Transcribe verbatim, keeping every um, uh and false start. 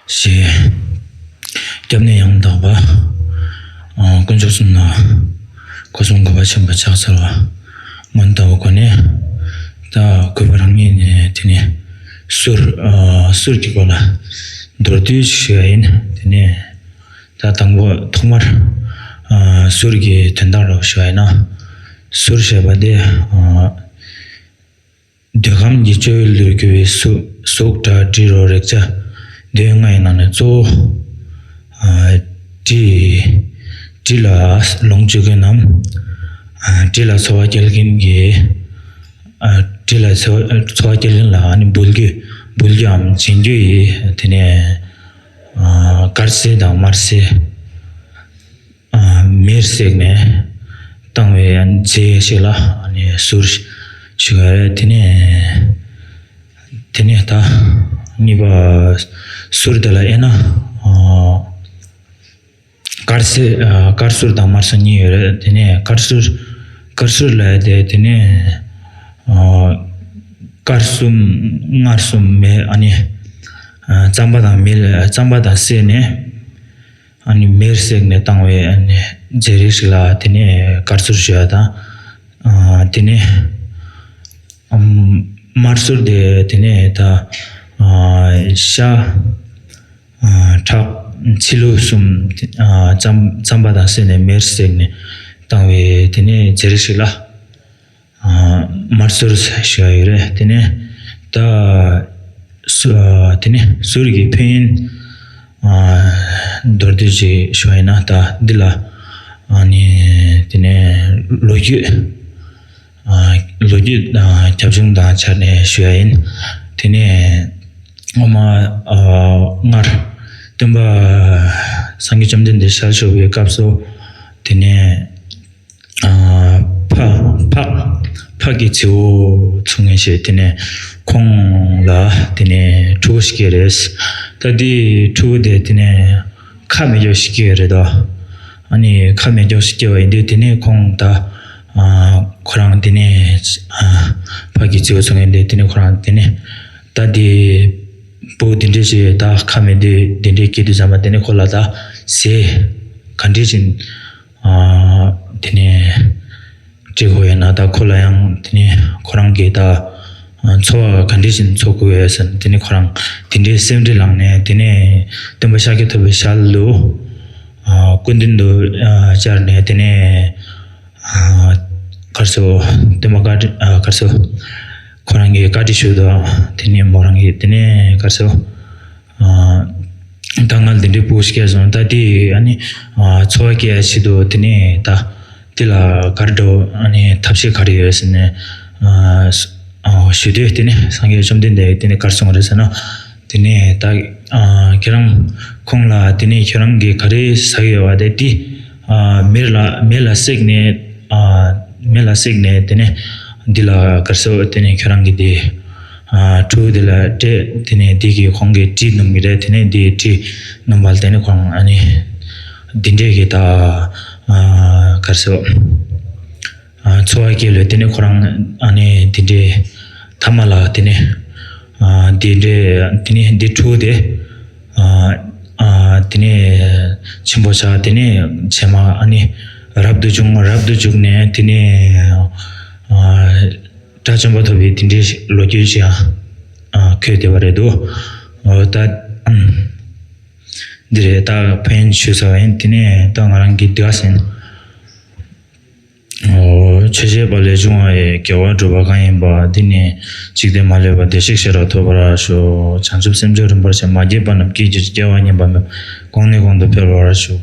ཞེས། སྐྱབས་གནས་ཡང་དག་པ། ཨ། དཀོན་མཆོག་གསུམ་ལ་སྒོ་གསུམ་གུས་པ་ཆེན་པོས་ཕྱག་འཚལ་བ་སྔོན་ལྟ་བུའི་སྒོ་ནས། ད་གུས་པ་རང་ཉིད་ནས་དེ་ནས་གསུར། ཨ། གསུར་གྱི་སྐོར་ལ་མདོར་བསྡུས་ཤིག་ཞུ་ཡ་ཡིན། དེ་ནས་ད་དང་པོ་ཐོག་མར། ཨ། གསུར་གྱི་དོན་དག་ལ་ཞུ་བ་ཡིན་ན། གསུར་ཞེས་པ་དེ། ཨ། འདོད་ཁམས་ཀྱི་སྤྱོད་ཡུལ་དུ་གྱུར་པའི་གཟུགས། གཟུགས་སྒྲ་དྲི་རོ་རེག་བྱ་འདོད་ལྔ་ཡི་ནང་ནས་གཙོ་བོ། ཨ། དྲི། དྲི་ལ་ལོངས་སྤྱོད་མཁན་ནམ། ཨ། དྲི་ལ་འཚོ་བ་སྐྱེལ་མཁན་གྱི། ཨ། དྲི་ལ་འཚོ་འཚོ་བ་སྐྱེལ་མཁན་ལ་ཨ་ནི་འབུལ་རྒྱུ། འབུལ་རྒྱུའམ་སྦྱིན་རྒྱུ་ཡི་དེ་ནས། ཨ། དཀར་གསེར་དང་དམར་གསེར། ཨ། མེར་བསྲེགས་ནས་བཏང་བའི་རྫས་ཤིག་ལ་ཨ་ནི་གསུར་ཞུ་བ་རེད། དེ་ནས་དེ་ནས་ད་གཉིས་པ་གསུར་དེ་ལ་དབྱེ་ན། ཨ། དཀར་གསེར། ཨ། དཀར་གསུར་དང་དམར་གསུར་གཉིས་ཡོད་རེད། དེ་ནས་དཀར་གསུར། དཀར་གསུར་ལབ་ཡ་དེ་དེ་ནས། ཨ། དཀར་གསུམ་མངར་གསུམ་མེ། ཨ་ནི། ཨ། རྩམ་པ་དང་མེ་ལ། རྩམ་པ་དང་བསྲེས་ནས། ཨ་ནི་མེར་བསྲེགས་ནས་བཏང་བའི་ཨ་ནི་རྫས་རིགས་ཤིག་ལ་དེ་ནས་དཀར་གསུར་ཞུ་ཡ་དང་། ཨ། དེ་ནས། ཨམ། དམར་གསུར་དེ་དེ་ནས་ད། ཨ། ཤ། ཨ། ཁྲག། ཚིལ་ལུ་གསུམ། ཨ། རྩམ་རྩམ་པ་དང་བསྲེས་ནས་མེར་བསྲེགས་ནས་བཏང་བའི་དེ་ནས་རྫས་རིགས་ཤིག་ལ། ཨ། དམར་གསུར་ཞུ་བ་ཡོད་རེད། དེ་ནས་ད་གསུ། ཨ། དེ་ནས་གསུར་གྱི་ཕན་ཡོན། ཨ། མདོར་བསྡུས་ཅིག་ཞུ་བ་ཡིན་ན། ད་འདི་ལ་ཨ་ནི་དེ་ནས་ལོ་རྒྱུས། ཨ། ལོ་རྒྱུས། ཨ། རྒྱབ་ལྗོངས་དང་སྦྱར་ནས་ཞུ་ཡ་ཡིན། དེ་ནས་སྔོན་མ། ཨ། སྔར་སྟོན་པ་སངས་རྒྱས་བཅོམ་ལྡན་འདས་ཞལ་བཞུགས་པའི་སྐབས་སུ། དེ་ནས། ཨ། ཕག་ཕག་ཕག་གི་རྫི་བོ་འཚོ་མཁན་ཞིག་དེ་ནས་ཁོང་ལ་དེ་ནས་ཕྲུ་གུ་ཞིག་སྐྱེས་རེད། ད་དེ་ཕྲུ་གུ་དེ་དེ་ནས་ཁ་མེད་མཁན་ཞིག་སྐྱེས་རེད་དོ། ཨ་ནི་ཁ་མེད་མཁན་ཞིག་སྐྱེས་པ་ཡིན་དུས། དེ་ནས་ཁོང་ད། ཨ། ཁོ་རང་དེ་ནས། ཨ། ཕག་གི་རྫི་བོ་འཚོ་མཁན་དེ། དེ་ནས་ཁོ་རང་དེ་ནས་ད་དེ་བུ་དེ་འདྲས་ཞིག་ད་ཁ་མེད་དུས་དེ་འདྲས་སྐྱེས་དུས་ཙམ་པ། དེ་ནས་ཁོ་ལ་ད་ཟས་ག་འདྲས་ཞིག་ཨ། དེ་ནས་སྤྲད་དགོས་ཡོད་ན། ད་ཁོ་ལ་ཡང་དེ་ནས་ཁོ་རང་གིས་ད། ཨ། འཚོ་བ་ག་འདྲས་ཞིག་འཚོ་དགོས་ཡོད་ཟེར་ནས། དེ་ནས་ཁོ་རང་དེ་འདྲའི་སེམས་ཁྲལ་ལངས་ནས། དེ་ནས་སྟོན་པ་ཤཱཀྱ་ཐུབ་པའི་ཞལ་དུ། ཨ། སྐུ་མདུན་དུ། ཨ། བཅར་ནས། དེ་ནས། ཨ། ག་རེ་ཟེར། སྟོན་པ་བཀའ་དྲིན། ཨ། ག་རེ་ཟེར། ཁོ་རང་གིས་བཀའ་དྲིན་ཞུས་དང་། དེ་ནས་མོ་རང་གིས་དེ་ནས་ག་རེ་ཟེར། ཨ། ད་ང་ལ་འདི་འདྲའི་བུ་ཞིག་སྐྱེས་སོང་། ད་དེ་ཨ་ནི། ཨ། འཚོ་བ་སྐྱེལ་ཡ་ཆེད་དུ་དེ་ནས་ད་དེ་ལ་ག་རེ་འགྲོ། ཨ་ནི་ཐབས་ཤེས་ག་རེ་ཡོད་ཟེར་ནས། ཨ། ཨ། ཞུ་དུས། དེ་ནས་སངས་རྒྱས་བཅོམ་ལྡན་འདས་དེ་ནས་ག་རེ་གསུངས་རེད་ཟེར་ན། དེ་ནས་ད། ཨ། ཁྱེད་རང་ཁོང་ལ། དེ་ནས་ཁྱེད་རང་གིས་ག་རེ་ཟ་གི་ཡོད་པ་དེ། དེ། ཨ། མེ་ལ་མེ་ལ་བསྲེགས་ནས། ཨ། མེ་ལ་བསྲེགས་ནས་དེ་ནས་འདི་ལ་ག་རེ་ཟེར། དེ་ནས་ཁྱེད་རང་གིས་དེ། ཨ། ཕྲུ་གུ་དེ་ལ་སྤྲད། དེ་ནས་དེ་གིས་ཁོང་གིས་དྲི་སྣོམ་གི་རེད། དེ་ནས་དེ་དྲི་སྣོམ་པ་ལ་དེ་ནས་ཁོང་ཨ་ནི་འདི་འདྲས་ཀྱི་ད། ཨ། ག་རེ་ཟེར། ཨ། འཚོ་བ་སྐྱེལ་ལོས། དེ་ནས་ཁོ་རང་ཨ་ནི་དེ་འདྲའི་ཐ་མ་ལ་དེ་ནས། ཨ། དེ་འདྲའི་དེ་ནས་འདི་ཕྲུ་གུ་དེ། ཨ། ཨ། དེ་ནས་ཆེན་པོ་ཆགས། དེ་ནས་རྗེས་མ་ཨ་ནི་རབ་ཏུ་བྱུང་། རབ་ཏུ་བྱུང་ནས་དེ་ནས། ཨ། དགྲ་བཅོམ་པ་ཐོབ་པའི་དེ་འདྲའི་ལོ་རྒྱུས་ཤིག་ཡང་། ཨ། འཁོད་བསྡད་པ་རེད་འདུག། འོ། ད། ཨམ། འདི་རེད། ད་ཕན་ཞུས་ཚར་བ་ཡིན། དེ་ནས་ད་ང་རང་གི་འདི་ག་ཟིན། ཨོ། ཆོས་བྱེད་པ་ལས་བྱུང་བ་ཡི། དགེ་བ་སྒྲུབ་པ་གང་ཡིན་པ། འདི་ནི་འཇིག་རྟེན་མ་ལུས་པ། བདེ་གཤེགས་ཤེས་རབ་ཐོབ་པར་ཤོག། བྱང་ཆུབ་སེམས་མཆོག་རིན་པོ་ཆེ། མ་སྐྱེས་པ་རྣམས་སྐྱེ་གྱུར་ཅིག། སྐྱེ་བ་ངན་པ་མེད་པར། གོང་ནས་གོང་དུ་འཕེལ་བར་ཤོག།